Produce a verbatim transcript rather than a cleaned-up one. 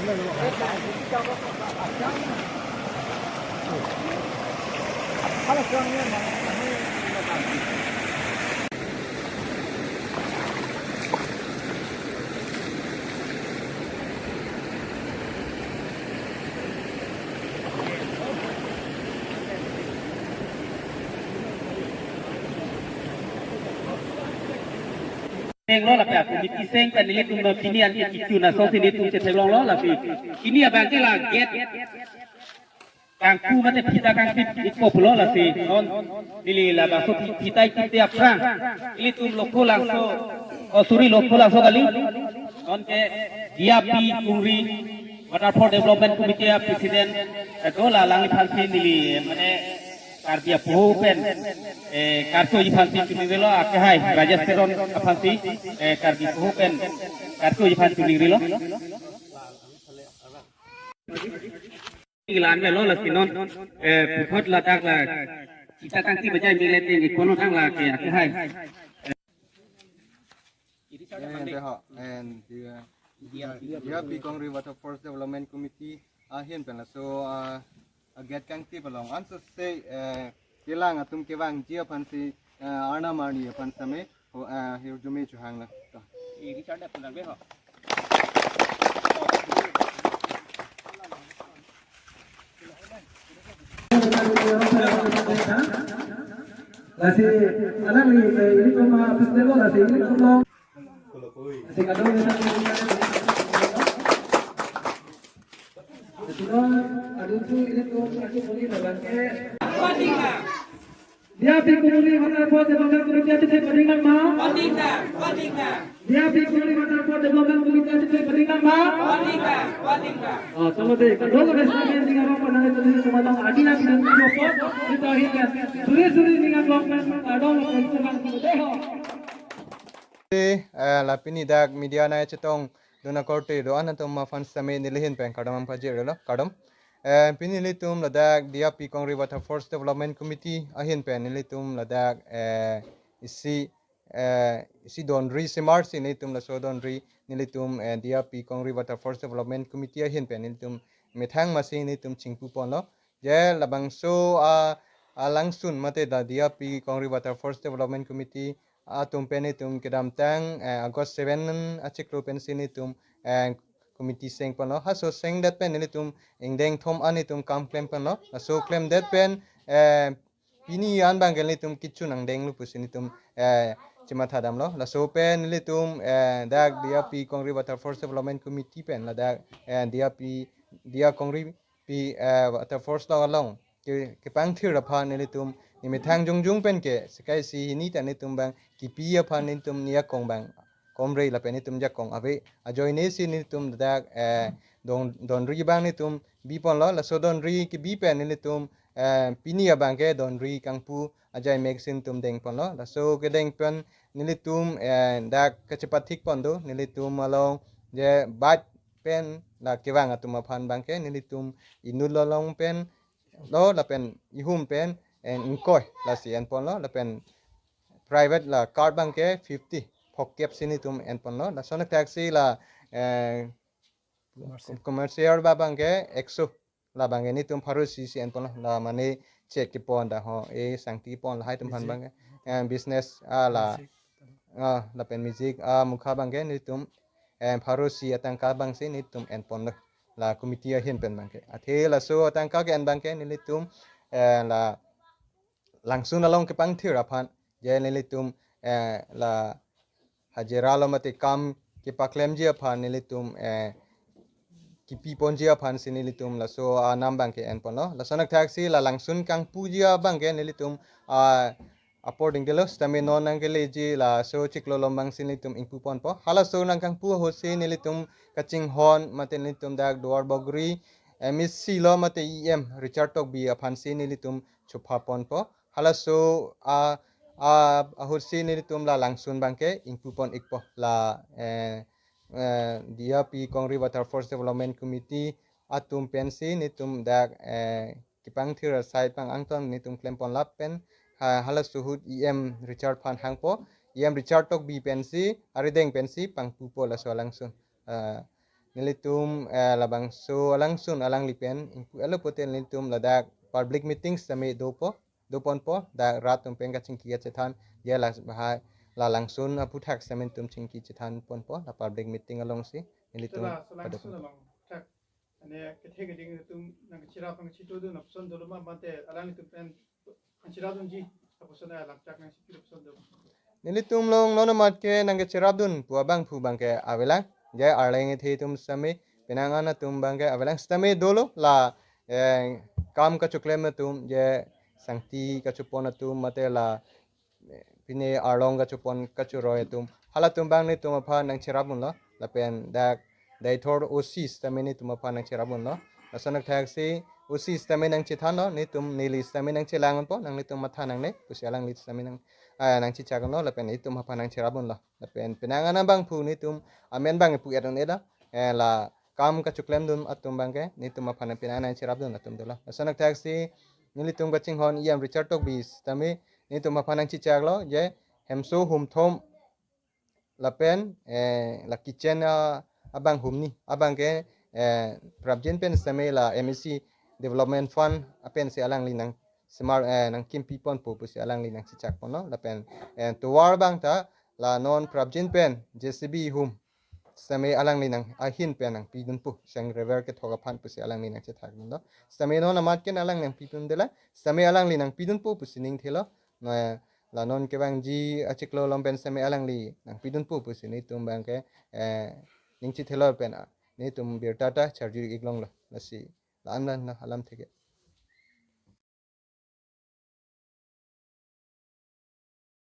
Seng lo lapen committee seng pen nelitum non pini an ke kichu na so si nelitum chetheklonglo lasi. Pini abang ke la gate kangpu mate phita kangpit ikpo pulo lasi. Non neli labangso phi-, phita ikpit aphrang nelitum Lokho Langso, oh sorry, Lokho Langso kali. Non ke D R P Kungri Waterfall Development Committee a President, eh, do la alangliphan si neli, eh, mane Karbi apoho pen, eh, karcho iphan si chuningri lo, akehai Rajesh Teron aphan si, eh, Karbi apoho pen karcho iphan chuningri lo. Inglan me lo lasi non, eh, puthot ladak la, kita tangti bajai mile ting ikono tang la ke, akehai. And the ho-, and the, uh, D R P Kongri Waterfalls Development Committee ahin pen laso, uh, a gate kangtip along. Anso se, uh, kelang atum kevangji aphan si, uh, arnam arni aphan same ho, uh, hirjume chuhang la. To. Lasi, alangli, eh, ilitum, ah, festival lasi, ilitum lo. Lasi, kadung, ilitum, ilitum, ilitum, ilitum, ilitum, ilitum, ilitum, D R P Kongri Waterfall Development Committee atum ke pading ma? Pading nang, pading nang. D R P Kongri Waterfall Development Committee atum ke pading ma? Pading nang, pading nang. Oh, tamo de, kadung ke besi ning arong panang itu di semanang adi na pinang itu apa? Kita akhirnya suri-suri ning arong pen kadung pen semanang itu deh. Eh, la pini dak media nangchetongdun akorte do-an atum aphan same nelihin pen kardom nangpajirlo, kardom. Eh, pini nelitum ladak D R P Kongri Waterfalls Development Committee ahin pen nelitum ladak, eh, isi, eh, isi donri semar si nelitum laso donri nelitum, eh, D R P Kongri Waterfalls Development Committee ahin pen nelitum methang masi nelitum chingpu ponlo. Je labangso a, a langsun mate dak D R P Kongri Waterfalls Development Committee atum pen nelitum kedamtang, eh, August seven achiklo pensi nelitum, eh, committee seng ponlo. Halaso sengdet pen nelitum ingdeng thom an nelitum kam klem ponlo. Laso klemdet pen, eh, pini an abang ke nelitum kichu nangdenglo pusi nelitum, eh, chematha damlo. Laso pen nelitum, eh, dak D R P Kongri Waterfalls Development Committee pen ladak, eh, D R P, D R Kongri pi, eh, Waterfalls along along ke, kepangthir aphan nelitum nemethang jongjong pen ke sekai si hini ta nelitum abang kipi aphan nelitum niakong abang komre lapen nelitum jakong ave ajoine si nelitum dak, eh, don, donri abang nelitum bi ponlo. Laso donri kebi pen nelitum, eh, pini abang ke donri kangpu ajai mek si nelitum deng ponlo. Laso kedeng pen nelitum, eh, dak kachepathik pon do nelitum along je bat pen la kevang atum aphan abang ke nelitum inut along pen lo lapen ihum pen en ingkoi lasi en ponlo lapen private la card abang ke fifty phokep si nelitum en ponlo. Lason athak si la, eh, commercial, commercial abang ke ekso, labang ke nelitum pharo isi si en ponlo. La mane chek kepon dak ho, eh, sangti pon lahai atum aphan abang ke, eh, business, ah, la, ah, lapen music, ah, mukha abang ke nelitum, eh, pharo isi atangka abang si nelitum en ponlo. La committee ahin pen abang ke. Athe laso atangka ke-en abang ke nelitum, eh, la langsun along kepangthir aphan je nelitum, eh, la hajira lo mate kam kepaklemji aphan nelitum, eh, kipi ponji aphan si nelitum laso anam abang ke-en ponlo. Lason athak si la langsun kangpuji abang ke nelitum, ah, apor dingdelo sitame non nangkeleji laso chiklo along abang si nelitum ingpu ponpo. Halaso nangkangpu ahut si nelitum kachinghon mate nelitum dak Duarbagori M A C lo mate E M Richard Tokbi aphan si nelitum chopha ponpo. Halaso a, a, ahut si nelitum la langsun abang ke ingpu pon ikpo la, eh, eh, D R P Kongri Waterfalls Development Committee atum pensi nelitum dak, eh, kepangthir asai pang angton nelitum klem pon lapen ha, halaso ahut E M Richard aphan hangpo, E M Richard Tokbi pensi arideng pensi pangpupo laso langsun. Eh, nelitum, eh, labangso alangsun alangli pen ingpu-etlo pulote nelitum ladak public meeting sitame dopo, doponpo, dak rat atum pen kachingki kachethan, je la bahai la langsun aphuthak sitame nelitum chingki chethan ponpo, la public meeting alongsi nelitum. Sela, sela padok. Langsun along thak. Ane kethe keding atum nangcherap nangchitodun lapuson dolo ma, mate alanglitum pen nangcherapdunji lapuson, eh, lamchak nangchipi lapuson dolo. Nelitum along non amat ke nangcherapdun pu abangphu abangke avelang. Je arleng kethe atum sitame, penang an atum abangke avelang sitame dolo la, eh, kam kachoklem atum, je sangti kachopon atum mate la, eh, pine arlong kachopon kachoroi atum. Halatum abang nelitum aphan nangcherapdunlo. Lapen dak Deithor O C sitame nelitum aphan nangcherapdunlo. Lason athaksi O C sitame nangchethanlo, nelitum neli sitame nangchelangpo, nanglitum matha nangne pusi alangli sitame nang, ah, nangchechakdunlo, lapen nelitum aphan nangcherapdunlo. Lapen penang an abangphu nelitum amen abang pu-etdun-elo, eh, la kam kachoklemdun atum abangke nelitum aphan penang nangcherapdun atum dolo. Lason athaksi nelitum kachinghon E M Richard Tokbi sitame nelitum aphan nangchechaklo, je hemso humthom lapen, eh, la kitchen, ah, abang humni, abangke, eh, prapjin pen sitame la M A C Development Fund apensi alangli nangsemar, eh, nangkimpi ponpo pusi alangli nangchechak ponlo. Lapen, eh, tovar abang ta la non prapjin pen J C B hum sitame alangli nang ahin pen nangpidunpo, sang rever kethok aphan pusi alangli nangchethakdunlo. Sitame non amat ke alang nangpidunde la, sitame alangli nangpidunpo pusi ningthelo. Na la non kevangji achiklo along pen sitame alangli nangpidunpo pusi nelitum abangke, eh, ning chethelo pen, ah, nelitum birta ta charju-ik longlo. Lasi la-an la alam theke.